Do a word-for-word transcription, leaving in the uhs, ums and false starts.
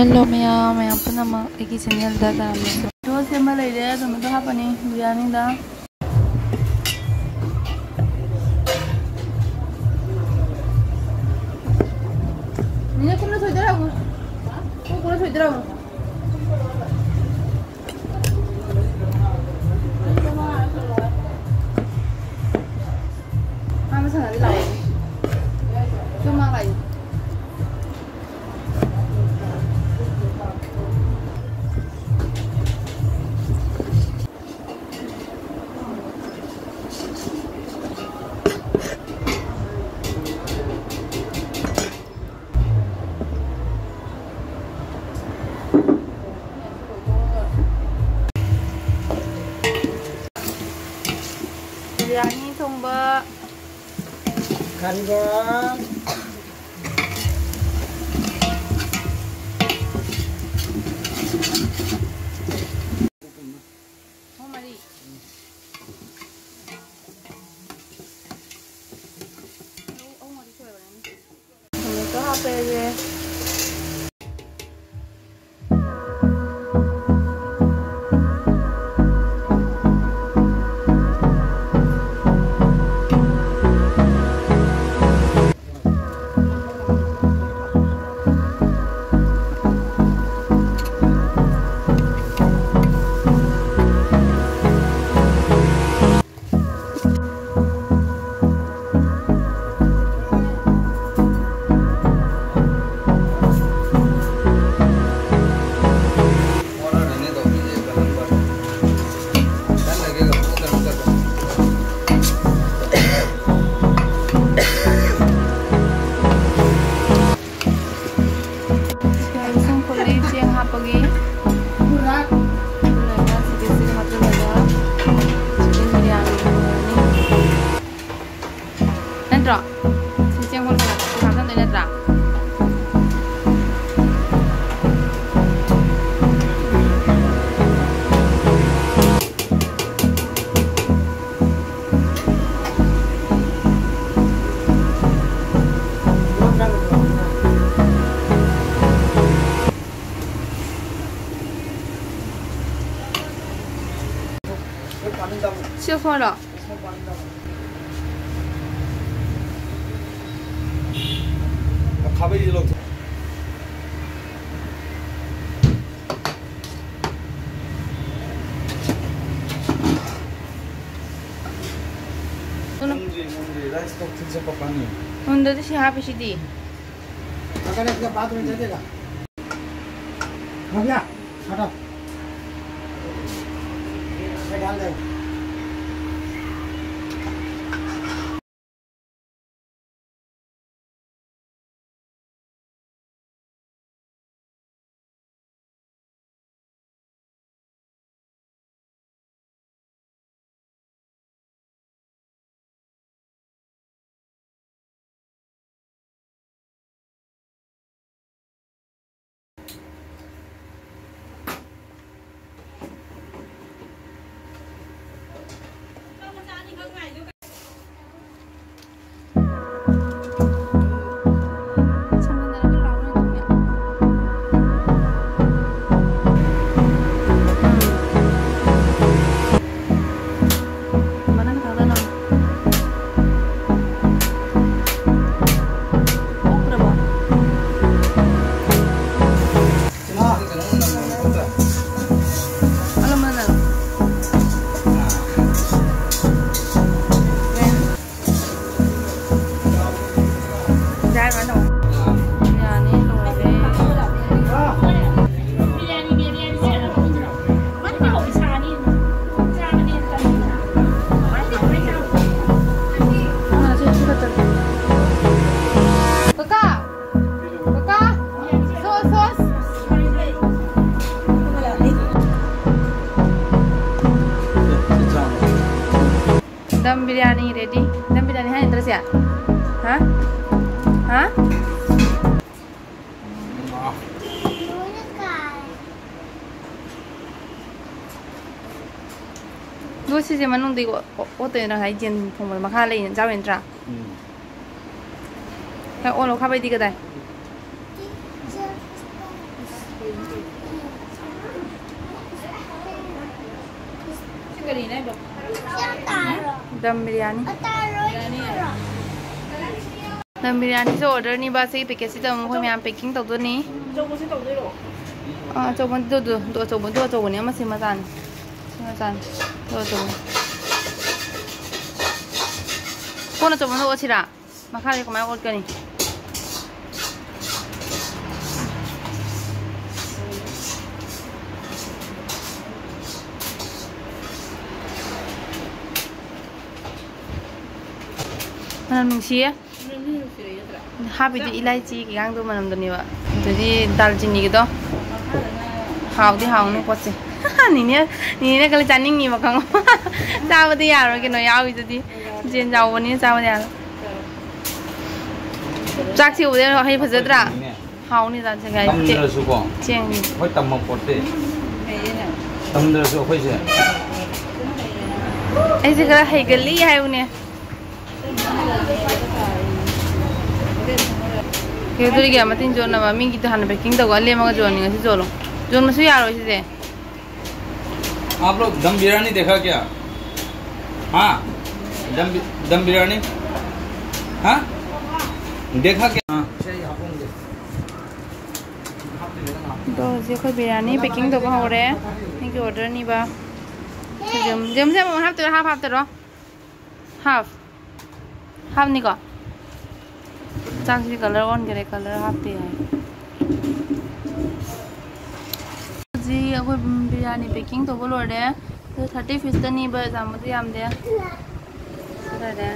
Hello ꯃꯌꯥꯝ, ꯃꯌꯥꯝ ꯄꯨꯝꯅꯃꯛ ꯑꯩꯒꯤ channelꯗ ꯇꯔꯥꯝꯅ ꯁꯣꯛ-, ꯇꯣ ꯁꯦꯝꯕ ꯂꯩꯔꯦ, tomato ꯍꯥꯞꯄꯅꯤ ꯕꯤꯔꯌꯥꯅꯤꯗ꯫ ꯅꯦꯅꯦ, ꯀꯨꯞꯅ ꯁꯣꯏꯗꯔꯛꯎ꯫ ꯀꯨꯞꯅ ꯁꯣꯏꯗꯔꯛꯎ꯫ ꯃꯥ ꯃꯁꯥꯅꯗꯤ ꯂꯥꯛꯑꯣ꯫ ꯁꯨꯝ ꯃꯥ ꯂꯥꯛꯑꯣ꯫ ꯕꯤꯔꯌꯥꯅꯤ ꯊꯣꯡꯕ꯫ ꯀꯔꯤꯕ? ꯑꯍꯨꯝ ꯃꯔꯤ꯫ ꯑꯍꯨꯝ ꯃꯔꯤ ꯁꯣꯏꯕꯅꯤ꯫ ꯊꯨꯝꯃꯦꯛꯇꯣ ꯍꯥꯞꯄꯦꯁꯦ꯫ ꯏꯁꯤꯡ ꯐꯨꯠꯂꯤ, ꯆꯦꯡ ꯍꯥꯞꯄꯒꯤ꯫ ꯑꯗꯨꯒ ꯁꯤꯗ ꯁꯤꯗ ꯍꯥꯞꯆꯤꯜꯂꯒ chicken biryani ꯊꯣꯡꯉꯅꯤ꯫ ꯅꯠꯇ꯭ꯔꯣ? ꯁꯤ ꯆꯦꯡ ꯍꯣꯜ ꯀꯅꯥ ꯍꯥꯞꯆꯤꯟꯗꯣꯏ ꯅꯠꯇ꯭ꯔꯥ? ꯁꯤ ꯐꯣꯟꯂꯣ? ꯈꯥꯕꯩꯁꯤ ꯂꯧꯊꯣꯛ꯫ ꯉꯝꯗ꯭ꯔꯤ, ꯉꯝꯗ꯭ꯔꯤ꯫ Rice ꯇꯣ ꯊꯤꯟ ꯆꯠꯄ ꯄꯥꯝꯃꯤ꯫ ꯍꯨꯟꯗꯗꯤ ꯁꯤ ꯍꯥꯞꯄꯤꯁꯤꯗꯤ꯫ अगर इसका बाद में दे देगा। हो गया? हटाओ। ये डाल दे। ꯌꯥꯅꯤ, ꯂꯣꯏꯔꯦ꯫ ꯀꯀꯥ! ꯀꯀꯥ! ꯁꯣꯁ, ꯁꯣꯁ! ꯗꯝ ꯕꯤꯔꯌꯥꯅꯤ ready. ꯗꯝ ꯕꯤꯔꯌꯥꯅꯤ ꯍꯥꯏ ꯅꯠꯇ꯭ꯔ ꯁꯦ? ꯍꯥ? ꯍꯥ? ꯑꯗꯣ ꯁꯤꯁꯦ ꯃꯅꯨꯡꯗꯒꯤ ꯑꯣ-, ꯑꯣ-, ꯑꯣꯠꯇꯣꯏꯔꯥ ꯍꯥꯏ, ꯌꯦꯟ ꯊꯣꯡꯕꯗ ꯃꯈꯥ ꯂꯩꯅ ꯆꯥꯕꯩ ꯅꯠꯇ꯭ꯔꯥ? ꯎꯝ꯫ ꯍꯦꯛ ꯑꯣꯜꯂꯣ, ꯈꯥꯕꯩꯗꯤ ꯀꯗꯥꯏ? ꯗꯝ ꯕꯤꯔꯌꯥꯅꯤ꯫ ꯗꯝ ꯕꯤꯔꯌꯥꯅꯤꯁꯦ ꯑꯣꯔꯗꯔꯅꯤꯕ꯫ ꯁꯤꯒꯤ ꯄꯦꯀꯦꯠꯁꯤꯗ ꯑꯃꯨꯛ ꯑꯩꯈꯣꯏ ꯃꯌꯥꯝ ꯄꯦꯀꯤꯡ ꯇꯧꯗꯣꯏꯅꯤ꯫ ꯑꯆꯧꯕꯁꯤ ꯇꯧꯗꯣꯏꯔꯣ? ꯑꯥ, ꯑꯆꯧꯕꯗꯨ, ꯑꯗꯨ, ꯑꯗꯨ ꯑꯆꯧꯕꯗꯨ ꯑꯆꯧꯕꯅꯤ, ꯑꯃ ꯁꯤ ꯃꯆꯥꯅꯤ꯫ ꯁꯤ ꯃꯆꯥꯅꯤ꯫ ꯑꯗꯨ ꯑꯆꯧꯕꯅꯤ꯫ ꯀꯣꯟ ꯑꯆꯧꯕꯗ ꯑꯣꯠꯁꯤꯔꯥ? ꯃꯈꯥꯗꯤ ꯀꯃꯥꯏꯅ ꯑꯣꯠꯀꯅꯤ? ꯃꯅꯝ ꯅꯨꯡꯁꯤꯌꯦ꯫ ꯍꯥꯞꯄꯤꯗꯤ ꯏꯂꯥꯏꯆꯤ ꯀꯩꯀꯥꯡꯗꯣ ꯃꯅꯝꯗꯨꯅꯦꯕ꯫ ꯑꯗꯨꯗꯤ ꯗꯥꯜꯆꯤꯅꯤꯒꯤꯗꯣ꯫ ꯍꯥꯎꯗꯤ ꯍꯥꯎꯅꯤ ꯄꯣꯠꯁꯦ꯫ ꯅꯤꯅꯦ, ꯅꯤꯅꯦꯅ ꯈꯜꯂꯤ ꯆꯥꯅꯤꯡꯉꯤꯕ ꯈꯪꯉꯣ꯫ ꯆꯥꯕꯗꯤ ꯌꯥꯔꯣꯏ ꯀꯩꯅꯣ ꯌꯥꯎꯔꯤꯗꯨꯗꯤ꯫ ꯖꯦꯟ ꯆꯥꯎꯕꯅꯤꯅ ꯆꯥꯕꯗꯤ ꯌꯥꯔꯣꯏ꯫ ꯆꯥꯛꯁꯤ ꯎꯕꯗ ꯍꯩ ꯐꯖꯗ꯭ꯔꯥ? ꯍꯥꯎꯅꯤ ꯗꯥꯜ ꯆꯤꯅꯤ ꯀꯥꯏꯗꯤ꯫ ꯇꯝꯗ꯭ꯔꯁꯨꯀꯣ꯫ ꯆꯦꯡ꯫ ꯍꯣꯏ, ꯇꯝꯃꯛꯄꯣꯠꯇꯦ꯫ ꯇꯝꯗ꯭ꯔꯁꯨ ꯑꯩꯈꯣꯏꯁꯦ꯫ ꯑꯩꯁꯦ ꯈꯔ ꯍꯩꯒꯜꯂꯤ ꯍꯥꯏꯕꯅꯦ꯫ ꯀꯩꯗꯧꯔꯤꯒꯦ? ꯃꯇꯤꯟ ꯌꯣꯠꯅꯕ ꯃꯤꯒꯤꯗ ꯍꯥꯟꯅ ꯄꯦꯀꯤꯡ ꯇꯧꯒ ꯂꯦꯝꯃꯒ ꯌꯣꯟꯅꯤꯡꯉꯁꯤ ꯌꯣꯜꯂꯣ꯫ ꯌꯣꯟꯕꯁꯨ ꯌꯥꯔꯣꯏ ꯁꯤꯁꯦ꯫ आप लोग दम बिरयानी देखा क्या? हाँ, दम बि-, दम बिरयानी, हाँ, देखा क्या? हाँ। ꯑꯗꯣ ꯍꯧꯖꯤꯛ ꯑꯩꯈꯣꯏ ꯕꯤꯔꯌꯥꯅꯤ ꯄꯦꯀꯤꯡ ꯇꯧꯕ ꯍꯧꯔꯦ꯫ ꯃꯤꯒꯤ ꯑꯣꯔꯗꯔꯅꯤꯕ꯫ ꯌꯦꯔꯨꯝ, ꯌꯦꯔꯨꯝꯁꯦ ꯑꯃꯃꯝ ꯍꯥꯞꯇꯣꯏꯔꯣ, ꯍꯥꯞ ꯍꯥꯞꯇꯣꯏꯔꯣ? ꯍꯥꯞ꯫ ꯍꯥꯞꯅꯤꯀꯣ? ꯆꯥꯛꯁꯤ ꯀꯂꯔ ꯑꯣꯟꯈꯔꯦ, ꯀꯂꯔ ꯍꯥꯞꯇꯦ ꯍꯥꯏ꯫ ꯍꯧꯖꯤꯛ ꯑꯩꯈꯣꯏ ꯕꯤꯔꯌꯥꯅꯤ ꯄꯦꯀꯤꯡ ꯇꯧꯕ ꯂꯣꯏꯔꯦ꯫ ꯑꯗꯨ ꯊꯥꯔꯇꯤ ꯄꯤꯁꯇꯅꯤꯕ, ꯌꯥꯝꯕꯨꯗꯤ ꯌꯥꯝꯗꯦ꯫ ꯑꯗꯨꯗꯥꯏꯗ